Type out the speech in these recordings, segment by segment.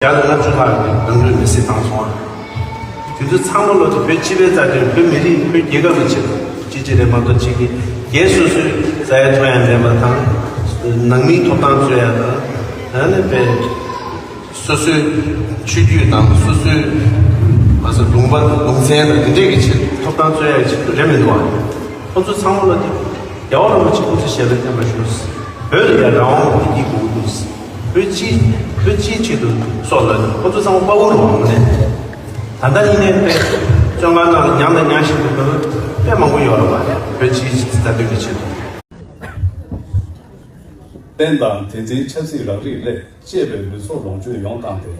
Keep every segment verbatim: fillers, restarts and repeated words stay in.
བརྒྱ་དང་ལྔ་བཅུ་ལྷག་གི་རང་ལུས་མེར་སྲེག་བཏང་སོང་བ། དེ་ཚོ་ཚང་མ་ལོ་དེ་བོད་སྤྱི་པའི་རྩ་དོན། བོད་མི་རིགས། བོད་རྒྱལ་ཁབ་ཀྱི་ཆེད་དུ། གཅིག་གཅིག་རེད་མ་གཏོགས་གཅིག་གིས་སྒེར་སོ་སོའི་རྩ་ཡ་ཐོབ་ཡ་མེད་པ་དང་། ནང་མིའི་ཐོབ་ཐང་རྩོད་ཡ་དང་། ཨ་ནི་བོད་སོ་སོའི་ཆོས་བརྒྱུད་དང་སོ་སོའི་མ་ཟད་ལུང་པ་ལུང་ཚན་དང་དེ་འདྲས་ཀྱི་ཆེད་དུ། ཐོབ་ཐང་རྩོད་ཡ་གི་ཆེད་དུ་རེད་མི་འདུག་བ། ཁོ་ཚོ་ཚང་མ་ལོ་དེ་རྒྱལ་བ་རིན་པོ་ཆེ་སྐུ་ཚེ་ཞབས་པད་བརྟན་པར་ཤོག། བོད་ལ་ཡ་རང་དབང་དེ་གྱིས་དགོས་ཀྱི་འདུག། བོད་སྤྱིའི་བོད་སྤྱིའི་ཆེད་དུ་སྲོག་བློས་ཏེ། ཁོ་ཚོ་ཚང་མ་དཔའ་བོ་རེད་བ། དངོས་གནས་ད་ལྟ་ཡིན་ནའི་དཔེ་བཙོན་ཁང་ནང་ལ་མྱངས་དང་མྱངས་བཞིན་པའི་བོད་པ་དཔེ་མང་པོ་ཡོད་རེད་བ། བོད་སྤྱིའི་རྩ་དོན་གྱི་ཆེད་དུ། བསྟན་དང་དེ་འཛིན་ཆབ་སྲིད་རང་རིགས་སླད། གཅེས་པའི་ལུས་སྲོག་ལོངས་སྤྱོད་ཡོངས་བཏང་སྟེ།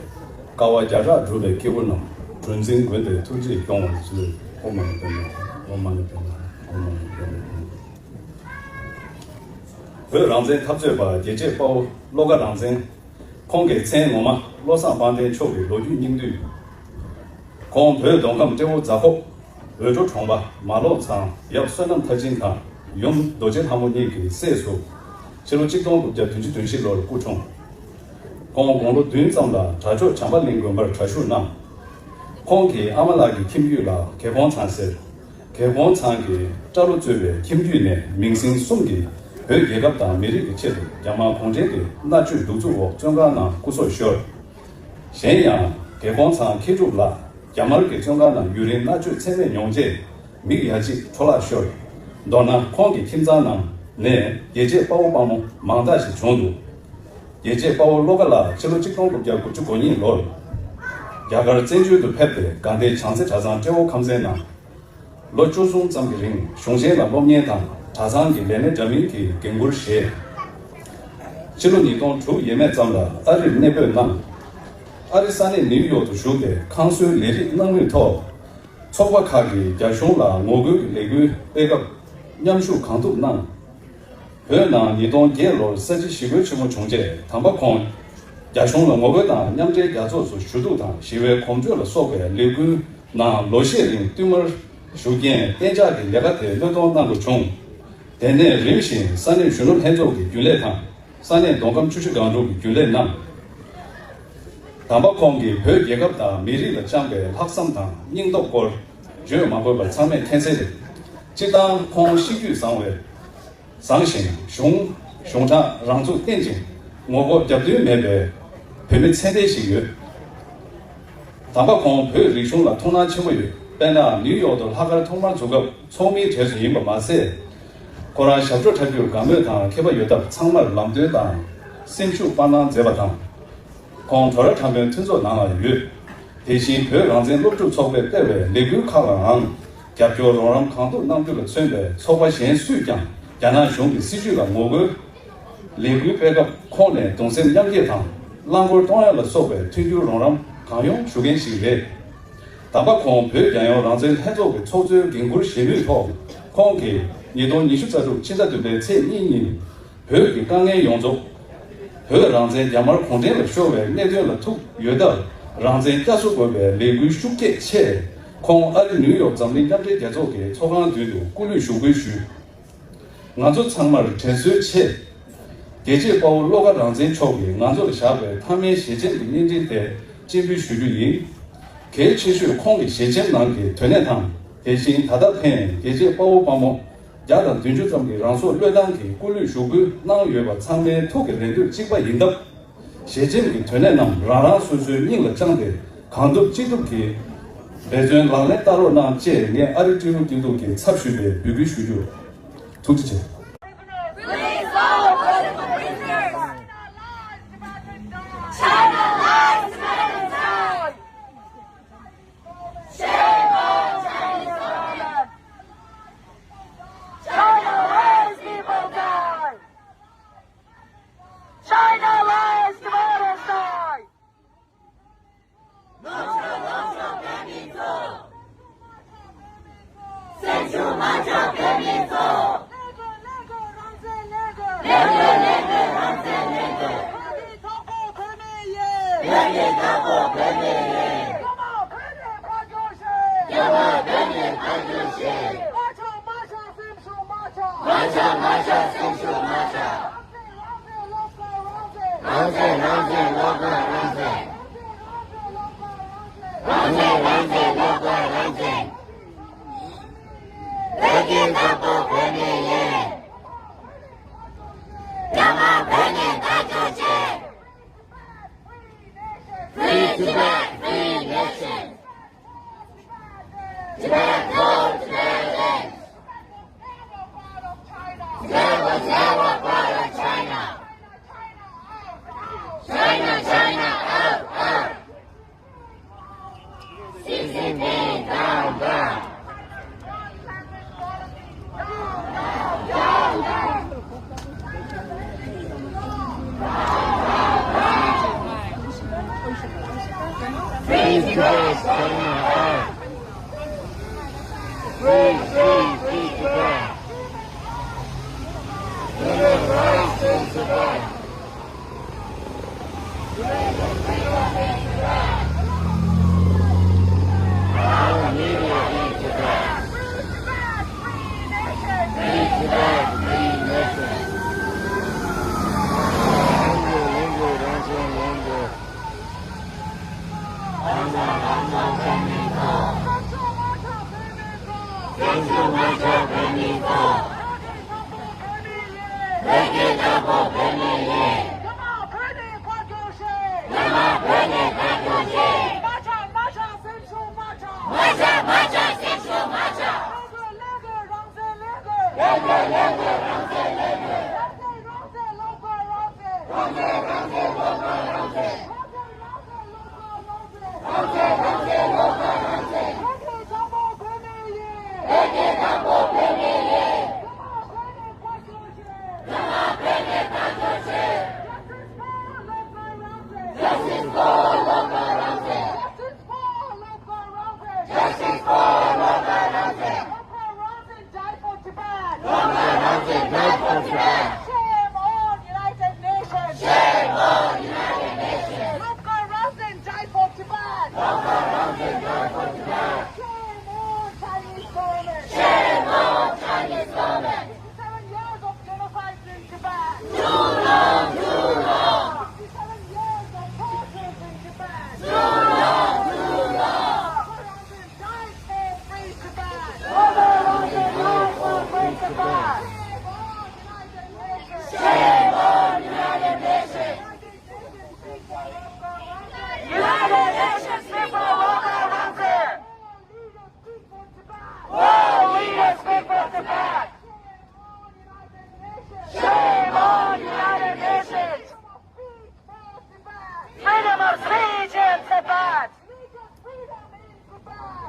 དཀའ་བ་བརྒྱ་ཕྲག་བསྒྲུབས་པའི་སྐྱེས་བུ་རྣམས། གྲུ་འཛིན་མགོན་པོའི་ཐུགས་རྗེས་སྐྱོང་བར་མཛོད། ཨོཾ་མ་ཎི་པདྨེ་ཧཱུྃ། ཨོཾ་མ་ཎི་པདྨེ་ཧཱུྃ། ཨོཾ་མ་ཎི་པདྨེ་ཧཱུྃ། བོད་རང་བཙན་འཐབ་རྩོད་པ་རྒྱལ་གཅེས་དཔའ་བོ་བློ་དགའ་རང་བཙན། ཁོང་གི་མཚན་ངོ་མ་བློ་བཟང་དཔལ་ལྡན་མཆོག་གི་ལོ་རྒྱུས་སྙིང་བསྡུས། ཁོང་བོད་མདོ་ཁམས་སྤྲེའུ་རྫ་ཁོག་འོས་གྲོ་གྲོང་པ་མ་ལོག་ཚང་ཡབ་བསོད་ནམས་མཐར་ཕྱིན་དང་ཡུམ་རྡོ་རྗེ་ལྷ་མོ་གཉིས་ཀྱི་སྲས་སུ། ཕྱི་ལོ་གཅིག་སྟོང་དགུ་བརྒྱ་བདུན་ཅུ་དོན་བཞི་ལོར་སྐུ་འཁྲུངས། ཁོང་དགུང་ལོ་བདུན་ཙམ་ལ་དྲག་ཕྱོགས་བྱམས་པ་གླིང་དགོན་པར་གྲྭ་བཞུགས་གནང་། ཁོང་གི་ཨ་མ་ལགས་ཀྱི་ཁྱིམ་རྒྱུད་ལ་གེ་ཀོང་ཚང་ཟེར། གེ་ཀོང་ཚང་གི་སྐྲ་ལོ་གཙོས་པའི་ཁྱིམ་རྒྱུད་ནས་མིང་སྲིང་གསུམ་གྱིས་བོད་རྒྱལ་ཁབ་དང་མི་རིགས་ཀྱི་ཆེད་དུ་རྒྱ་དམར་གུང་ཁྲན་གྱི་མནར་གཅོད་གདུག་རྩུབ་འོག་བཙོན་ཁང་ནང་སྐུ་སྲོག་ཤོར། གཞན་ཡང་། གེ་ཀོང་ཚང་མཁས་གྲུབ་ལགས་རྒྱ་དམར་གྱི་བཙོན་ཁང་ནང་ཡུན་རིང་མནར་གཅོད་ཚད་མེད་མྱོང་རྗེས་མིག་ཡ་གཅིག་འཕྲོ་བརླག་ཤོར། མདོར་ན་ཁོང་གི་ཁྱིམ་ཚང་ནང་ནས་རྒྱལ་གཅེས་དཔའ་བོ་དཔའ་མོ་མང་དག་ཞིག་བྱུང་འདུག། རྒྱལ་གཅེས་དཔའ་བོ་བློ་དགའ་ལགས་ཕྱི་ལོ་གཅིག་སྟོང་དགུ་བརྒྱ་དགུ་བཅུ་གོ་གཉིས་ལོར་རྒྱ་གར་བཙན་བྱོལ་དུ་ཕེབས་ཏེ་དགའ་ལྡན་བྱང་རྩེ་གྲྭ་ཚང་སྤྲེའུ་ཁམས་ཚན་ནང་ལོ་བཅུ་གསུམ་ཙམ་གྱི་རིང་གཞུང་ཆེན་ལ་སློབ་གཉེར་དང་གྲྭ་ཚང་གི་ལས་སྣེ་འདྲ་མིན་གྱི་འགན་འཁུར་བཞེས། ཕྱི་ལོ་ཉིས་སྟོང་དྲུག་ཡས་མས་ཙམ་ལ་ཨ་རིར་གནས་སྤོས་གནང་། ཨ་རི་ས་གནས་ནིའུ་ཡོག་ཏུ་བཞུགས་ཏེ་ཁང་གསོའི་ལས་རིགས་གནང་མུས་ཐོག་ཚོགས་པ་ཁག་གིས་རྒྱ་གཞུང་ལ་ངོ་རྒོལ་གྱི་ལས་འགུལ་སྤེལ་སྐབས་མཉམ་ཞུགས་གང་ཐུབ་གནང་། བོད་ནང་ཉིས་སྟོང་བརྒྱད་ལོར་ས་བྱི་ཞི་རྒོལ་ཆེན་མོ་བྱུང་རྗེས་དམ་པ་ཁོང་རྒྱ་གཞུང་ལ་ངོ་རྒོལ་དང་མཉམ་འབྲེལ་རྒྱལ་ཚོགས་སུ་ཞུ་གཏུག་དང་ཞི་བའི་གོམ་བགྲོད་ལ་སོགས་པའི་ལས་འགུལ་ནང་ལོ་ཤས་རིང་བསྟུད་མར་ཞུགས་རྐྱེན་གཏན་འཇགས་ཀྱི་ལས་ཀ་དེ་གནོད་གཏོང་གནང་དགོས་བྱུང་། དེ་ནས་རིམ་བཞིན་ས་གནས་གཞོན་ནུ་ལྷན་ཚོགས་ཀྱི་རྒྱུན་ལས་དང་ས་གནས་མདོ་ཁམས་ཆུ་བཞི་སྒང་དྲུག་གི་རྒྱུན་ལས་གནང་། དམ་པ་ཁོང་གིས་བོད་རྒྱལ་ཁབ་དང་མི་རིགས་ལ་བཅངས་པའི་ལྷག་བསམ་དང་སྙིང་སྟོབས་སྐོར་བརྗོད་མ་དགོས་པར་ཚང་མས་མཁྱེན་གསལ་རེད། སྤྱིར་བཏང་ཁོང་གཤིས་རྒྱུད་བཟང་བའི་བཟང་ཞིང་གཞུང་གཞུང་དྲང་རང་ཚུགས་བརྟན་ཅིང་ངོ་རྒོལ་རྒྱབ་མདུན་མེད་པའི་བོད་མི་ཚད་ལྡན་ཞིག་ཡོད། དམ་པ་ཁོང་བོད་རིག་གཞུང་ལ་ཐུགས་སྣང་ཆེན་པོ་ཡོད། དཔེར་ན་ནིའུ་ཡོག་ཏུ་ལྷག་དཀར་ཐོག་མར་འཛོམས་སྐབས་ཚོགས་མིའི་གྲས་སུ་ཡིན་པ་མ་ཟད། ཁོ་རང་ཞབས་བྲོ་འཁྲབ་རྒྱུར་དགའ་མོས་དང་མཁས་པ་ཡོད་སྟབས་ཚང་མར་ལམ་སྟོན་དང་སེམས་ཤུགས་སྤར་གནང་མཛད་པ་དང་། ཁོང་བྲོ་ར་ཁྲ་མོའི་མཐུན་ཚོགས་ནང་ལ་ཡོད། དེ་བཞིན་བོད་རང་བཙན་སློབ་ཕྲུག་ཚོགས་པས་སྤེལ་བའི་ལས་འགུལ་ཁག་ལའང་རྒྱབ་སྐྱོར་རོགས་རམ་གང་ཐུབ་གནང་རྒྱུ་ལ་མཚོན་པའི་ཚོགས་པ་གཞན་སུས་ཀྱང་རྒྱ་ནག་གཞུང་གི་སྲིད་བྱུས་ལ་ངོ་རྒོལ་ལས་འགུལ་སྤེལ་སྐབས་ཁོང་ནས་གདུང་སེམས་མཉམ་སྐྱེད་དང་རླངས་འཁོར་གཏོང་ཡ་ལ་སོགས་པའི་མཐུན་འགྱུར་རོགས་རམ་གང་ཡོང་ཞུ་མཁན་ཞིག་རེད། དམ་པ་ཁོང་བོད་རྒྱལ་ཡོངས་རང་བཙན་ལྷན་ཚོགས་ཀྱི་ཚོགས་གཙོའི་འགན་འཁུར་བཞེས་མུས་ཐོག་ཁོང་གིས་ཉིས་སྟོང་ཉི་ཤུ་རྩ་དྲུག་ཕྱི་ཟླ་བདུན་པའི་ཚེས་གཉིས་ཉིན། བོད་ཀྱི་དཀའ་ངལ་ཡོངས་རྫོགས། བོད་རང་བཙན་རྒྱ་དམར་གུང་ཁྲན་ལ་ཤོར་བའི་གནད་དོན་ལ་ཐུག་ཡོད་སྟབས། རང་བཙན་བསྐྱར་གསོ་དགོས་པའི་ལས་འགུལ་ཤུགས་སྐྱེད་ཆེད། ཁོང་ཨ་རི་ནིའུ་ཡོག་འཛམ་གླིང་མཉམ་འབྲེལ་རྒྱལ་ཚོགས་ཀྱི་ཚོགས་ཁང་མདུན་དུ་སྐུ་ལུས་ཞུགས་འབུལ་ཞུས། ང་ཚོ་ཚང་མར་དྲན་གསོའི་ཆེད། རྒྱལ་གཅེས་དཔའ་བོ་བློ་དགའ་རང་བཙན་མཆོག་གིས་ང་ཚོར་བཞག་པའི་མཐའ་མའི་ཞལ་ཆེམས་ཀྱི་བརྙན་འཕྲིན་དེ་སྤྱན་འབུལ་ཞུ་རྒྱུ་ཡིན། གལ་ཆེ་ཤོས་ཁོང་གི་ཞལ་ཆེམས་ནང་གི་དོན་གནད་དང་། དེ་བཞིན་ད་ལྟ་ཕན་རྒྱལ་གཅེས་དཔའ་བོ་དཔའ་མོ་བརྒྱ་དང་བདུན་ཅུ་ཙམ་གྱིས་རང་སྲོག་བློས་བཏང་གིས་སྐུ་ལུས་ཞུགས་འབུལ་གནང་ཡོད་པ་ཚང་མའི་ཐུགས་ཀྱི་རེ་འདོད་གཅིག་པ་ཡིན་སྟབས། ཞལ་ཆེམས་ཀྱི་དོན་གནད་རྣམས་རང་རང་སོ་སོའི་སྙིང་ལ་བཅངས་ཏེ་གང་ཐུབ་ཅི་ཐུབ་ཀྱིས་འབད་བརྩོན་ལག་ལེན་བསྟར་རོགས་གནང་ཅེས་ངས་ཨ་རི་སྤྲེའུ་སྐྱིད་སྡུག་གི་ཚབ་ཞུས་པའི་འབོད་སྐུལ་ཞུ་རྒྱུར། ཐུགས་རྗེ་ཆེ། China lies, China lies, China lies. Shame on Chinese government. China lies, people die. China lies, tomorrow die. སེམས་ཤུགས་མ་ཆག་བོད་མི་ཚོ། ལེགས་དགོས་ལེགས་དགོས་རང་བཙན་ལེགས་དགོས། ལེགས་དགོས་ལེགས་དགོས་རང་བཙན་ལེགས་དགོས། བོད་ཀྱི་ཐོག་པོ་བོད་མི་ཡིན། བོད་ཀྱི་བདག་པོ་བོད་མི་ཡིན། རྒྱ་དམར་བོད་ནས་ཕར་རྒྱུགས་ཤིག་རྒྱ་དམར་བོད་ནས་ཕར་རྒྱུགས་ཤིག་མ་ཆག་མ་ཆག་སེམས་ཤུགས་མ་ཆག་མ་ཆག་མ་ཆག་སེམས་ཤུགས་མ་ཆག་རང་བཙན་རང་བཙན་བློ་དགའ་རང་བཙན། རང་བཙན་རང་བཙན་བློ་དགའ་རང་བཙན། རང་བཙན་ རང་བཙན་རང་བཙན་བློ་དགའ་རང་བཙན། བོད་ཀྱི་བདག་པོ་བོད་མི་ཡིན། རྒྱ་དམར་བོད་ནས་བདག་སྐྱོང་བྱེད། Free Tibet, free nation. Tibet go, Tibet lives. Tibet was never part of China. China, China, out, out. Xi Jinping, down, down. Free Tibet, China out. Free, free, free Tibet. Human rights in Tibet. བོད་ཀྱི་བདག་པོ་བོད་མི་ཡིན། རྒྱ་དམར་བོད་ནས་བདག་སྐྱོང་བྱེད། རྒྱ་དམར་བོད་ནས་བདག་སྐྱོང་བྱེད། མ་ཆག་མ་ཆག་སེམས་ཤུགས་མ་ཆག་མ་ཆག་མ་ཆག་སེམས་ཤུགས་མ་ཆག་ལེན་དགོས་ལེན་དགོས་རང་བཙན་ལེན་དགོས། ལེན་དགོས་ལེན་དགོས་རང་བཙན་ལེན་དགོས། རང་བཙན་རང་བཙན་བློ་དགའ་རང་བཙན། རང་བཙན་རང་བཙན་བློ་དགའ་རང་བཙན། རང་བཙན་རང་བཙན་བློ་དགའ་རང་བཙན། བོད་ཀྱི་བདག་པོ་བོད་མི་ཡིན། བོད་ཀྱི་བདག་པོ་བོད་མི་ཡིན། རྒྱ་དམར་བོད་ནས་བདག་སྐྱོང་བྱེད། རྒྱ་དམར་བོད་ནས་བདག་སྐྱོང་བྱེད། Justice for བློ་དགའ་རང་བཙན། Justice for བློ་དགའ་རང་བཙན། Justice for བློ་དགའ་རང་བཙན། Justice for བློ་དགའ་རང་བཙན། བློ་དགའ་རང་བཙན། Died for Tibet. བློ་དགའ་རང་བཙན། Died for Tibet. Shame on United Nations. Shame on United Nations. བློ་དགའ་རང་བཙན། Died for Tibet. བློ་དགའ་རང་བཙན། Died for Tibet. Shame on Chinese government. Shame on Chinese government. Sixty-seven years of genocide in Tibet. Too long, too long. Sixty-seven years of tortures in Tibet. Too long, too long. Died for free Tibet! Shame on United Nations! Shame on United Nations! United Nations speak for Local Council! World leaders speak for Tibet! World leaders speak for Tibet! Shame on United Nations! Freedom of speech in Tibet!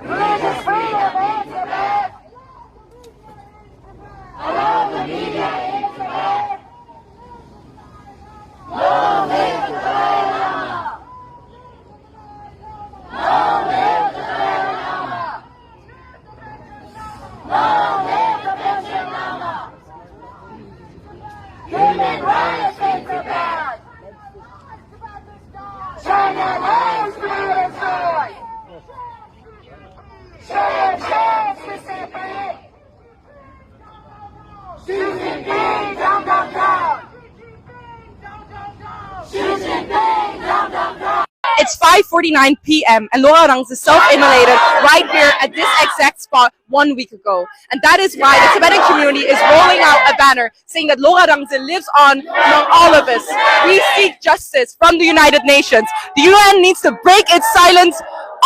Religious freedom in Tibet! Allow the media in Tibet! Long live the Dalai Lama! Long live the Dalai Lama! Long live the Panchen Lama! Human rights in Tibet! China lies to be destroyed! Shame, shame, C C P! Xi Jinping, down, down, down! Xi Jinping, down, down, down! It's five forty-nine p m and Loga Rangtse self-immolated right here at this exact spot one week ago. And that is why the Tibetan community is rolling out a banner saying that Loga Rangtse lives on among all of us. We seek justice from the United Nations. The U N needs to break its silence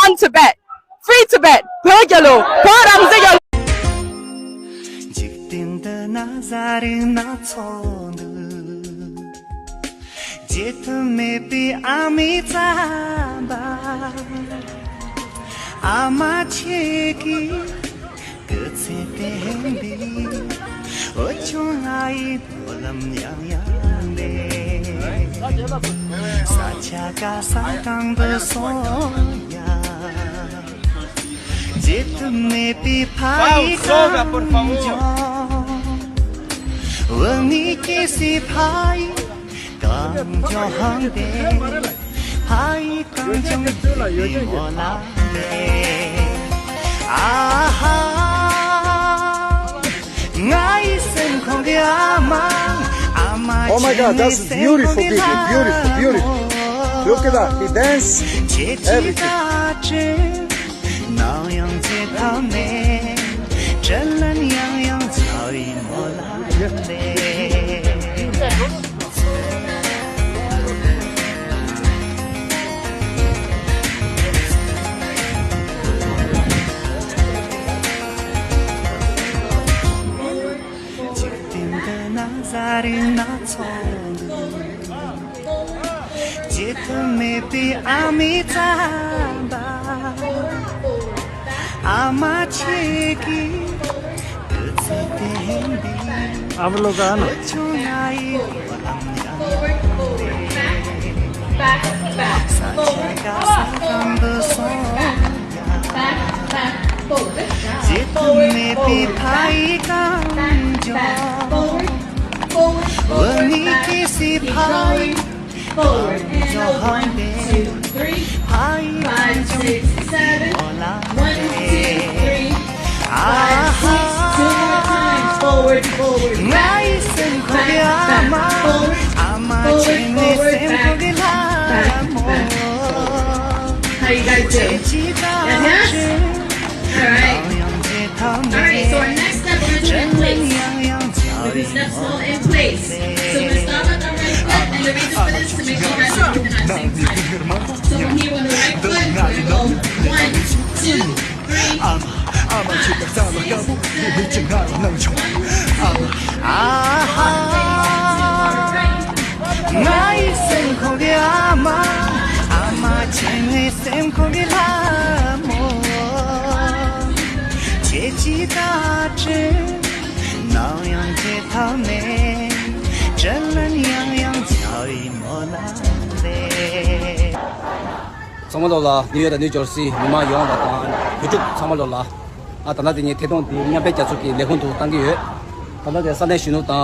on Tibet. Free Tibet! བོད་རྒྱལ་ལོ། བོད་རང་བཙན་རྒྱལ་ལོ། འཇིག་རྟེན་འདི་ན་ཟ་རིན་སྣ་ཚོགས་འདུག་བརྗེད་ཐབས་མེད་པའི་ཨ་མའི་རྩམ་པ། ཨ་མ་ཁྱེད་ཀྱི་སྐུ་ཚེ་བརྟན་པའི་འོད་ཆུང་ང་ཡི་སྨོན་ལམ་ཡང་ཡང་འདེགས། ས་ཆ་ག་ས་གང་དུ་སོང་ཡང་བརྗེད་ཐབས་མེད་པའི་ཕ་ཡི་གངས་ལྗོངས། འོད་མའི་སྐྱེ་སའི་ཕ་ཡི་གངས་ལྗོངས་ཧང་ཏེ། ཕ་ཡི་གངས་ལྗོངས་ཡིད་བདེ་ངོ་ལ་གནས། ཨ་ཧ། ང་ཡི་སེམས་ཁོང་གི་ཨ་མ། ཨ་མ། Oh my God, that's beautiful, beautiful, beautiful, beautiful. Look at that, he dance. ཁྱེད་ཀྱི་བཀའ་དྲིན་ནམ་ཡང་བརྗེད་ཐབས་མེད། དྲིན་ལན་ཡང་ཡང་འཇལ་བའི་སྨོན་ལམ་འདེབས། འཇིག་རྟེན་འདི་ན་ཟ་རིན་སྣ་ཚོགས་འདུག་བརྗེད་ཐབས་མེད་པའི་ཨ་མའི་བསམ་པ། ཨ་མ་ཁྱེད་ཀྱི་སྐུ་ཚེ་བརྟན་པའི། ཨ་བ་ལོ་ག་ན། ཆུང་ཡི་ཨ་མ་ཡང་ཡང་དེ། ས་ཆ་ག་ས་གང་དུ་སོང་ཡང་། བརྗེད་ཐབས་མེད་པའི་ཕ་ཡི་གངས་ལྗོངས། འོད་མའི་སྐྱེ་སའི་ཕ་ཡི། Forward. And a one, two, three, five, six, seven. One, two, three, five, six. Two more times. Forward, forward. Back, back, back. Forward, forward, forward. Back, back, back. How you guys do? Yes, yes? All right. All right, so our next step, we're gonna do in place. We're gonna step small in place. So we're gonna start with our right foot, and the reason for this is to make sure that we're organizing. So when you on the right foot, we're gonna go one, two, three, five, six, seven. One, two, three, four, five, six, seven. ང་ཡི་སེམས་ཁོང་གི་ཨ་མ། ཨ་མ་ཁྱེད་ངའི་སེམས་ཁོང་གི་ལྷ་མོ། ཁྱེད་ཀྱི་བཀའ་དྲིན་ནམ་ཡང་བརྗེད་ཐབས་མེད། དྲིན་ལན་ཡང་ཡང་འཇལ་བའི་སྨོན་ལམ་འདེབས། ཚང་མ་ལོ་ལ་ནིའུ་ཡོག་དང་ནིའུ་ཇར་སི་མི་མང་ཡོངས་ལ་དང་བོད་ཕྲུག་ཚང་མ་ལོ་ལ། ཨ་ད་ལྟ་དེ་ངས་ཐད་གཏོང་འདི་མཉམ་འབྲེལ་རྒྱལ་ཚོགས་ཀྱི་ལས་ཁུངས་དུ་བཏང་གི་ཡོད། ད་ལྟ་དེ་ས་གནས་གཞོན་ནུ་དང་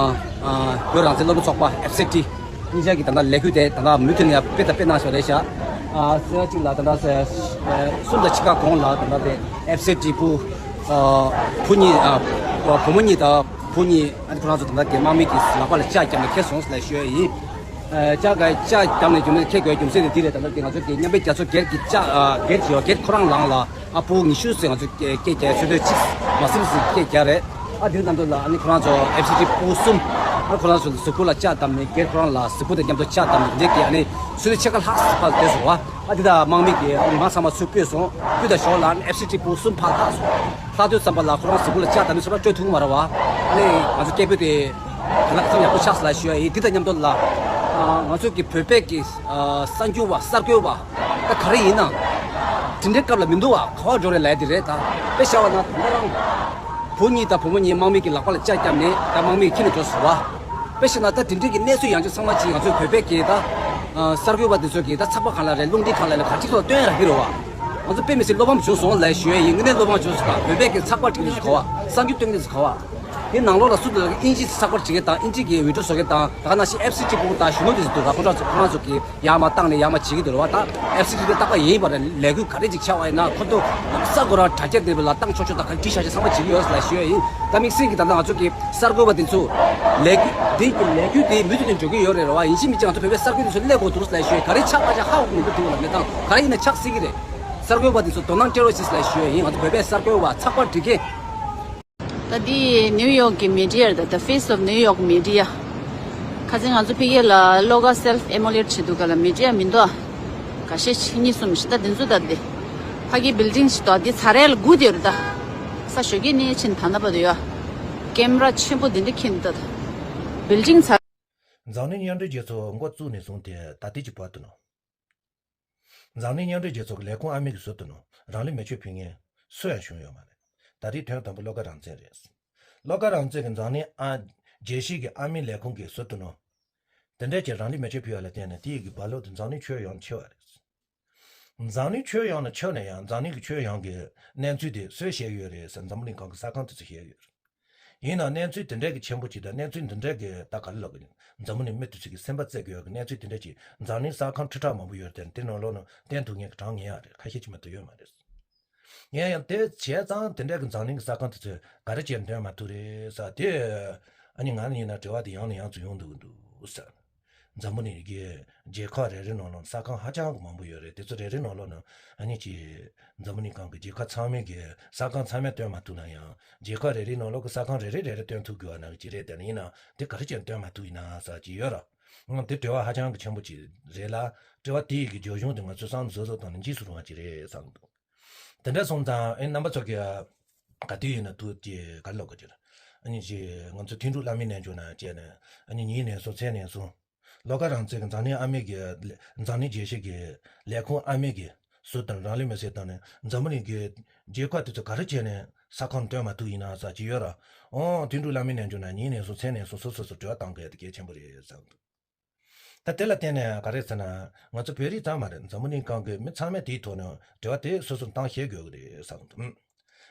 ཨ་བོད་རང་བཙན་སློབ་ཕྲུག་ཚོགས་པ་ཨེཕ་སི་ཊི་གཉིས་ཆ་གི་ད་ལྟ་ལས་འགུལ་དེ་ད་ལྟ་མུ་མཐུད་ནས་ཡང་སྤེལ་དང་སྤེལ་གནང་བཞག་རེད་ཤག་ཨ་ཟེར་བ་གཅིག་ལ་ད་ལྟ་ཟེར་ཨ་གསུམ་དང་ཕྱེད་ཀ་གོང་ལ་ད་ལྟ་དེ་ཨེཕ་སི་ཊི་བུ་ཨ་བུ་གཉིས་ཨ་བུ་མོ་གཉིས་དང་བུ་གཉིས་ཨ་ནི་ཁོ་རང་ཚོ་ད་ལྟ་དེ་དམག་མི་གི་ལག་པ་ལ་ལྕག་བརྒྱབ་ནས་ཁྱེར་སོང་ཟེར་ལབ་ཞུ་ཡ་ཡིན། ཨ་ལྕག་ག་ལྕག་བརྒྱབ་ནས་རྒྱུ་མཚན་ཁྱེར་དགོས་རྒྱུ་མཚན་དེ་འདི་རེད། ད་ལྟ་དེ་ང་ཚོ་དེ་མཉམ་འབྲེལ་རྒྱལ་ཚོགས་སྒེར་གྱི་ལྕག་ཨ་སྒེར་གྱི་སྒེར་ཁོ་རང་ལངས་ལ། ཨ་ཕྲུ་གུ་ཉི་ཤུ་ཙམ་ང་ཚོ་སྐད་སྐད་རྒྱག་ཚོད་ལྟ་གཅིག་མ་ཟིན་ཙམ་སྐད་རྒྱག་རེད། ཨ་དེའི་ནང་དུ་ལ་ཨ་ནི་ཁོ་རང་ཚོ་ཨེཕ་སི་ཊི་བུ་གསུམ། ཨ་ཁོ་རང་ཚོ་གཟུགས་པོ་ལ་ལྕག་བསྡམས་ནས་སྒེར་ཁོ་རང་ལ་གཟུགས་པོ་དང་མཉམ་དུ་ལྕག་བསྡམས་ནས་འདི་གི་ཨ་ནི་ཚོད་ལྟ་ཕྱེད་ཀ་ལྷག་ཙམ་ཕར་བསྡད་སོང་བ། ཨ་དེ་དག་དམག་མི་གིས་ཨ་ནི་མ་ཚང་མ་ཚུར་བསྐོས་སོང་། བསྐོས་དང་ཞོར་ལ་ཨ་ནི་ཨེཕ་སི་ཊི་བུ་གསུམ་ཕར་ལྷག་སོང་། ལྷག་དུས་ཙམ་པ་ལ་ཁོ་རང་གཟུགས་པོ་ལ་ལྕག་བསྡམས་ནས་ཚུར་ལ་སྤྲོད་ཐུབ་ཀྱི་མ་རེད་བ། ཨ་ནི་ང་ཚོ་སྐད་འབོད་དེ་ག་ལ་ག་ཚོད་ཡག་པོ་ཆགས་སོང་ལ་ཞུ་ཡ་ཡིན། འདི་དང་མཉམ་དུ་ལ་ང་ཚོ་གི་བོད་པའི་གི་གསར་འགྱུར་བ་གསར་འགོད་པ་ད་ག་རེ་ཡིན་ན། དེ་འདྲའི་སྐབས་ལ་མི་འདུག་བ། ག་པར་འགྲོ་རེད་ལབ་ཡ་དེ་རེད། ད་དཔེ་བཞག་པ་ན་ད་ལྟ་རང་བུ་གཉིས་དང་བུ་མོ་གཉིས་དམག་མི་གི་ལག་པ་ལ་ལྕག་བརྒྱབ་ནས་ད་དམག་མི་ཁྱེར་ནས་འགྲོ་སོང་བ། དཔེ་བཞག་ན་ད་དེ་འདྲའི་གི་གནས་ཚུལ་ཡང་ཅིག་ཚང་མ་ཅིག་ང་ཚོའི་བོད་པའི་གི་ད་གསར་འགོད་པ་དེ་ཚོ་གི་ད་ཚགས་པར་གང་ལ་རེད། རླུང་འཕྲིན་གང་ལ་རེད། ག་ཅིག་ཐོག་སྟོན་ཡ་རག་གི་རེད་བ། ང་ཚོ་དཔེ་མི་སྲིད་བློ་ཕམ་བྱུང་སོང་ལབ་ཞུ་ཡ་ཡིན། དངོས་གནས་བློ་ཕམ་བྱུང་སོང་། ད་བོད་པའི་གི་ཚགས་པར་བྲིས་ནས་ག་བ། གསར་འགྱུར་སྟོན་གི་རེད་ག་བ། དེ་ནང་ལོགས་ལ་སུ་དེ་ལ་ཨིན་ཇི་ཚགས་པར་བྲིས་མཁན་དང་ཨིན་ཇི་གི་བི་ཌི་ཡོ་བཟོ་མཁན་དང་ད་ག་ནང་བཞིན་ཨེཕ་སི་ཊི་བུ་དང་གཞོན་ནུ་དེ་ཚོ་འདུག་ར། ཁོང་ཚོ་ཁོང་རང་ཚོ་གི་ཡར་མར་བཏང་ནས་ཡར་མར་བྱེད་ཀྱི་འདུག་ར་བ། ད་ཨེཕ་སི་ཊི་དེ་རྟག་པར་ཡིན་པ་རེད། ལས་འགུལ་ག་རེ་ཅིག་ཆགས་པ་ཡིན་ན་ཁོ་ཚོ་ས་གོ་ར་དྲ་རྒྱ་དེ་ལ་བཏང་ཆོག་ཆོག་དང་ག་རེ་བྲིས་བཞག་ཅིག་ཚང་མ་བྱེད་ཀྱི་ཡོད་ལ་ཞུ་ཡ་ཡིན། ད་དམིགས་བསལ་གྱི་ད་ལྟ་ང་ཚོ་གི་གསར་འགོད་པ་དེ་ཚོ་ལས་འགུལ་དེ་གི་ལས་འགུལ་དེ་མུ་མཐུད་ནས་འགྲོ་གི་ཡོད་རེད་ར་བ། ཡིན་གཅིག་མིན་གཅིག་ང་ཚོ་བོད་པའི་གསར་འགོད་དེ་ཚོ་སླེབས་དགོས་འདུག་ལ་ཞུ་ཡ། ག་རེ་ཆགས་པ་ཆགས་ཧ་གོ་མི་འདུག་ལ། མི་ད་ག་རེ་ཡིན་ན་ཆགས་སྲིད་ཀྱི་རེད། གསར་འགོད་པ་དེ་ཚོ་དོ་སྣང་སྤྲད་རོགས་ཞེས་ལ་ཞུ་ཡ་ཡིན། ང་ཚོ་བོད་པའི་གསར་འགོད་པ་ཚགས་པར་འབྲི་མཁན། ད་འདི་ནིའུ་ཡོག་གི་མི་ཌི་ཡ་རེད། ད་The Face of New York Media། ཁ་སང་ང་ཚོ་ཕ་གི་ལ་ལོ་ག་སེལ་ཕི་ཨེ་མོ་ལེ་ཊི་བྱེད་དུས་ག་ལ་མི་ཌི་ཡ་མི་འདུག་ཨ། འགའ་ཤས་ཤིག་གཉིས་གསུམ་ཞིག་ད་འདི་ཚོ་ད་འདི་ཕ་གི་བིལ་ཌིང་ཞིག་འདུག་ཨ། འདི་ཚ་རལ་སྒུག་བསྡད་ཡོད་རེད། ད་ས་ཞོགས་ཀས་ནས་ཕྱིན་ད་ན་བར་དུ་ཡོད་ཨ། ཀེམ་ར་ཆེན་པོ་འདི་འདྲ་འཁྱེར་འདུག་ད་ད་བིལ་ཌིང་ཚ། འཛམ་གླིང་མཉམ་འབྲེལ་རྒྱལ་ཚོགས་འགོ་བཙུགས་ནས་བཟུང་སྟེ་ད་ལྟའི་གི་བར་དུ་ནོ། འཛམ་གླིང་མཉམ་འབྲེལ་རྒྱལ་ཚོགས་ཀྱི་ལས་ཁུངས་ཨ་མི་གིས་ཟུར་དུ་ནོ། རང་ལུས་མེ་མཆོད་ཕུལ་མཁན་སུ་ཡང་བྱུང་ཡོད་མ་རེད། ད་རེས་དོན་དམ་པ་བློ་དགའ་རང་བཙན་རེད། བློ་དགའ་རང་བཙན་གྱི་འཛམ་གླིང་ཨ་རྒྱལ་སྤྱིའི་གི་ཨ་མི་ལས་ཁུངས་ཀྱིས་ཟུར་དུ་ནོ། དེ་འདྲས་ཀྱི་རང་ལུས་མེ་མཆོད་ཕུལ་བ་ལ་བརྟེན་ནས་དེ་ཡི་གི་རྦ་ཀློག་དེ་འཛམ་གླིང་ཁྱོན་ཡོངས་ཁྱབ་པ་རེད། འཛམ་གླིང་ཁྱོན་ཡོངས་ནས་ཁྱབ་ནས་ཡང་འཛམ་གླིང་གི་ཁྱོན་ཡོངས་ཀྱི་གནས་ཚུལ་དེ་སུས་བཤད་ཡོད་རེད་ཟེར་འཛམ་བུ་གླིང་སྒང་གི་གསར་ཁང་དེ་ཚོས་བཤད་ཡོད་རེད། ཡིན་ནའང་གནས་ཚུལ་དེ་འདྲས་ཀྱི་ཆེན་པོ་ཅིག་དང་གནས་ཚུལ་འདི་འདྲས་ཀྱི་ད་ག་ལ་ལབ་ཀྱི་འཛམ་བུ་གླིང་མི་དེ་ཚོ་གི་སེམས་པ་རྩེ་གི་ཡོད་ཀྱི་གནས་ཚུལ་དེ་འདྲས་ཅིག་འཛམ་གླིང་གསར་ཁང་ཁྲི་ཕྲག་མང་པོ་ཡོད་རེད་དེ་དེ་ནང་ལོགས་ནང་བསྟན་ཐུབ་མཁན་གྱི་གྲངས་ངེས་ཡག་རེད། ཁ་ཤས་ཅིག་མ་གཏོགས་ཡོད་མ་རེད། ཡིན་ཡང་དེ་བྱས་ཙང་དེ་འདྲས་ཀྱི་འཛམ་གླིང་གི་གསར་ཁང་དེ་ཚོས་ག་རེ་བྱས་འདོན་མ་ཐུབ་རེད་ཟེར་དེ། ཨ་ནི་ང་ནི་ཡིན་ན་དྲི་བ་དེ་ཡང་ནས་ཡང་དུ་ཡོང་འདུག་གི་འདུག་ཟེར། འཛམ་བུ་གླིང་གི་རྒྱལ་ཁབ་རེ་རེ་ནང་ལོགས་ས་ཁང་ཧ་ཅང་གི་མང་པོ་ཡོད་རེད། དེ་ཚོ་རེ་རེ་ནང་ལོགས་ནང་ཨ་ནི་ཅིག་འཛམ་བུ་གླིང་སྒང་གི་རྒྱལ་ཁབ་ཚང་མའི་གི་ས་ཁང་ཚང་མས་སྟོན་མ་ཐུབ་ན་ཡང་རྒྱལ་ཁབ་རེ་རེའི་ནང་ལོགས་ཀྱི་ས་ཁང་རེ་རེ་རེ་རེ་སྟོན་ཐུབ་དགོས་པ་ནང་གི་ཅིག་རེད། དེ་ནི་ཡིན་ན་དེ་ག་རེ་བྱས་ནས་སྟོན་མ་ཐུབ་ཡིན་ན་ཟེར་གྱི་ཡོད་ར། ཨང་དེ་དྲི་བ་ཧ་ཅང་གི་ཆེན་པོ་ཅིག་རེད་ལ། དྲི་བ་དེ་ཡི་གི་རྒྱབ་ལྗོངས་དེ་ང་ཚོས་བསམ་བློ་གཟབ་གཟབ་བཏང་ནས་འཇིགས་སུ་རུང་བ་ཅིག་རེད་བསམ་གྱི་འདུག་དེ་འདྲ་སོང་ཙང་ཨེ་རྣམ་པ་ཚོ་གི་ག་དུས་ཡིན་ན་ཐུགས་ཀྱི་ག་ལོག་གི་ཅིག་ཨ་ནི་ཅིག་ང་ཚོ་ཐུན་དྲུག་བླ་མའི་རྣལ་འབྱོར་ནང་བཅས་ནས་ཨ་ནི་ཉིན་ནས་བཟུང་མཚན་ནས་བཟུང་། བློ་དགའ་རང་བཙན་གྱི་འཛམ་གླིང་ཨ་མེས་ཀྱི་འཛམ་གླིང་རྒྱལ་སྤྱི་གི་ལས་ཁུངས་ཨ་མེས་ཀྱི་ཟུར་དང་རང་ལུས་མེར་སྲེག་བཏང་ནས་འཛམ་བུ་གླིང་གི་རྒྱལ་ཁབ་དེ་ཚོ་ག་རེ་བྱས་ནས་ས་ཁང་སྟོན་མ་ཐུབ་ཡིན་ན་ཟེར་གྱི་ཡོད་ར། ཨོ་ཐུན་དྲུག་བླ་མའི་རྣལ་འབྱོར་ནང་ཉིན་ནས་བཟུང་མཚན་ནས་བཟུང་སོ་སོ་སོ་དྲི་བ་བཏང་དགོས་ཡ་དེ་གལ་ཆེན་པོ་རེད་བསམ་འདུག་ད་དེ་ལ་བརྟེན་ནས་ག་རེ་ཟེར་ན་ང་ཚོ་བོད་རིགས་ཙམ་མ་རེད། འཛམ་བུ་གླིང་སྒང་གི་མི་ཚང་མས་དེའི་ཐོག་ནས་དྲི་བ་དེ་སོ་སོར་བཏང་ཤེས་དགོས་ཀྱི་རེད་བསམ་འདུག་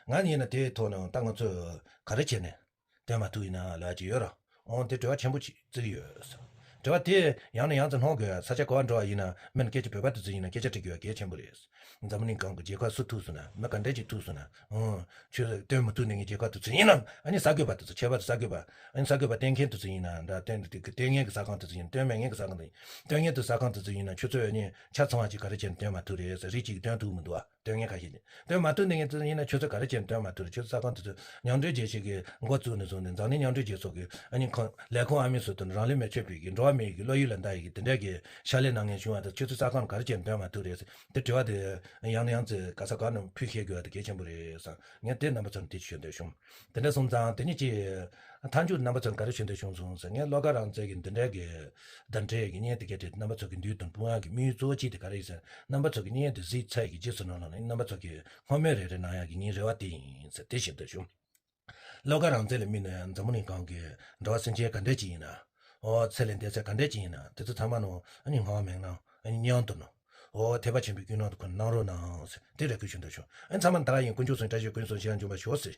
ང་ཡིན་ན་དེའི་ཐོག་ནས་ད་ང་ཚོས་ག་རེ་བྱས་ནས་སྟོན་མ་ཐུབ་ཡིན་ན་ལབ་ཀྱི་ཡོད་ར། འོང་དེ་དྲི་བ་ཆེན་པོ་ཅིག་བརྩི་གི་ཡོད། དྲི་བ་དེ་ཡང་ནས་ཡང་དུ་སྣོན་དགོས། ས་ཆ་ག་པར་འགྲོ་བ་ཡིན་ན་མིན་སྐད་ཆ་བོད་པ་དེ་ཚོ་ཡིན་ན་སྐད་ཆ་དྲི་དགོས་གལ་ཆེན་པོ་རེད། འཛམ་བུ་གླིང་སྒང་གི་རྒྱལ་ཁབ་སུ་ཐུག་སོང་ན་མི་ག་འདྲ་ཅིག་ཐུག་སོང་ན་ཨང་ཆོས་སྟོན་མི་ཐུབ་ནས་ངའི་རྒྱལ་ཁབ་དེ་ཚོ་ཡིན་ན་ཨ་ནི་གསར་འགོད་པ་དེ་ཚོ་ཁྱད་པར་དུ་གསར་འགོད་པ་ཨ་ནི་གསར་འགོད་པ་སྟོན་མཁན་དེ་ཚོ་ཡིན་ན་འདྲ་སྟོན་སྟོན་མཁན་གྱི་ས་ཁང་དེ་ཚོ་ཡིན་སྟོན་མེད་མཁན་གྱི་ས་ཁང་དེ་ཡིན་སྟོན་མཁན་དེ་ས་ཁང་དེ་ཚོ་ཡིན་ན་ཆུ་ཚོད་ཨ་ནི་ཆ་ཚང་བ་ཅིག་ག་རེ་བྱས་ནས་སྟོན་མ་ཐུབ་རེད་ཟེར། རིགས་གཅིག་སྟོན་ཐུབ་མི་འདུག་བ། སྟོན་མཁན་ཁ་ཤས་ཀྱིས་སྟོན་མ་ཐུབ་ནས་ངས་ཡིན་ན་ཆུ་ཚོད་ག་རེ་བྱས་ནས་སྟོན་མ་ཐུབ་རེད། ཆུ་ཚོད་ས་ཁང་དེ་ཚོ་མཉམ་འབྲེལ་རྒྱལ་སྤྱི་གི་འགོ་བཙུགས་ནས་བཟུང་ནས་འཛམ་གླིང་མཉམ་འབྲེལ་རྒྱལ་ཚོགས་ཀྱི་ཨ་ནི་ཁང་ལས་ཁུངས་ཨ་མི་སུ་དང་རང་ལུས་མེར་མཆོད་པའི་གི་འགྲོ་བ་མིའི་གི་བློ་ཡུལ་ལ་ལྟ་ཡི་གི་དེ་འདྲ་གི་ཕྱག་ལས་གནང་མཁན་བྱུང་བ་དང་ཆུ་ཚོད་ས་ཁང་ག་རེ་བྱས་ནས་སྟོན་མ་ཐུབ་རེད་ཟེར། དེ་དྲི་བ་དེ་ཡང་ནས་ཡང་ཚེ་ག་ས་ག་ནས་ཕུལ་ཤེས་དགོས་པ་དེ་གལ་ཆེན་པོ་རེད་ཟེར། ངས་དེ་རྣམ་པ་ཚོར་དེ་ཞུ་འདོད་བྱུང་། དེ་འདྲ་སོང་ཙང་དེ་ཉིད་ཀྱི་མཐའ་མཇུག་རྣམ་པ་ཚོར་ག་རེ་ཞུ་འདོད་བྱུང་སོང་ཟེར། ངས་བློ་དགའ་རང་བཙན་གྱི་འདི་འདྲའི་གི་བདུན་ཕྲག་གི་བརྙན་དེ་གའི་དེ་རྣམ་པ་ཚོ་གི་མདུན་དུ་སྤུངས་ཡག་གི་དམིགས་ཡུལ་གཙོ་བོ་གཅིག་དེ་ག་རེ་ཡིན་ཟེར། རྣམ་པ་ཚོ་གི་བརྙན་དེ་གཟིགས་ཚར་གི་རྗེས་སུ་ནང་ལ་ནི་རྣམ་པ་ཚོ་གི་སྔོན་མའི་རེ་རེ་གནང་ཡག་གི་ངའི་རེ་བ་དེ་ཡིན་ཟེར་དེ་ཞུ་འདོད་བྱུང་། བློ་དགའ་རང་བཙན་ལ་དམིགས་ནས་འཛམ་བུ་གླིང་སྒང་གི་འགྲོ་བ་སེམས་ཅན་ག་འདྲས་ཅིག་ཡིན་ན། ཨོ་ཚེ་ལས་འདས་ཚད་ག་འདྲས་ཅིག་ཡིན་ན་དེ་ཚོ་ཚང་མ་ནང་ཨ་ནི་སྔ་མ་མེད་ན་ཨ་ནི་མཉམ་དུ་ནང་ཨོ་ཐེག་པ་ཆེན་པོའི་ཀུན་སློང་དུ་ཁོ་གནང་རོགས་གནང་ཟེར་དེ་རེ་སྐུལ་ཞུ་འདོད་བྱུང་། ཨ་ནི་ཚང་མ་ད་ག་ཡིན། དཀོན་མཆོག་གསུམ་བཀྲ་ཤིས་ཀུན་སོང་ཞེས་འབྱུང་བར་ཤོག་ཟེར།